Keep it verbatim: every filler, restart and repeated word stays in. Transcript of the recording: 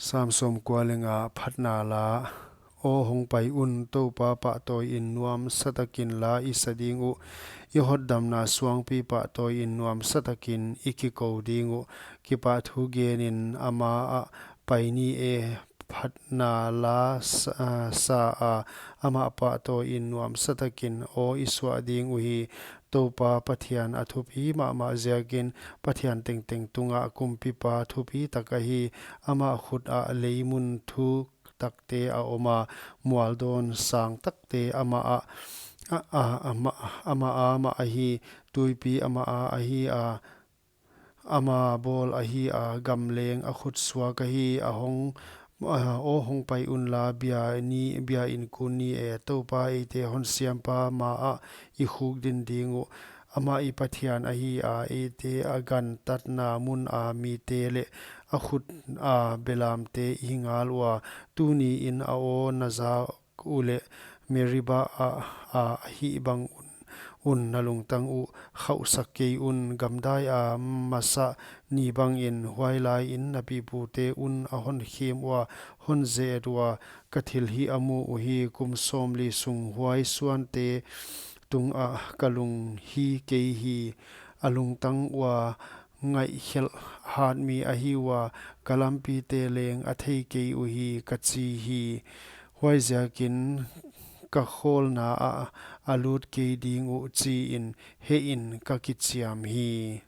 Sam sawmkua leh nga. Phatna la. Aw hongpai un, Toupa pahtawi in nuamsa takin la i sa ding uh. I hotdamna suangpi pahtawi in nuamsa takin i kikou ding uh. Kipahthu genin ama ah pai ni e. Phatna la sa, ah, sa a, amah pahtawi in nuamsa takin aw i suah ding uhi. Toupa Pathian a thupi mahmah ziakin, pathian tengteng tungah kumpipa thupi tak ahi. Amah khut ah leimun thuk takte a om a, mualdawn sang takte amah ah, a, a, amah, amah a mah ahi. Tuipi amah a ahi a, ama bawl ahi a, gam leng a khut suak ahi. A hong, a, aw hongpai unla, bia ni, bia in kun ni e. Toupa eite hon siampa ma ah i khukdin ding uh. Amah i Pathian ahi a, eite a gantatna mun a mite leh a khut a belamte i hi ngal ua. Tuni in a aw na zak uleh Meriba ah, a, a hih bang un, un na lungtang uh khauhsak kei un. Gamdai a masa ni bangin huailai in na pipute un a hon khem ua, hon ze et ua, ka thilhih a mu uhi. Kum sawmli sung huai suante tungah ka lung hi kei hi. A lungtang ua ngaihkhelh hat mi ahi ua, ka lampite leng a thei kei uhi, ka chi hi. Huaiziakin ka khawlna ah a lut kei ding uh, chiin hehin ka kichiam hi.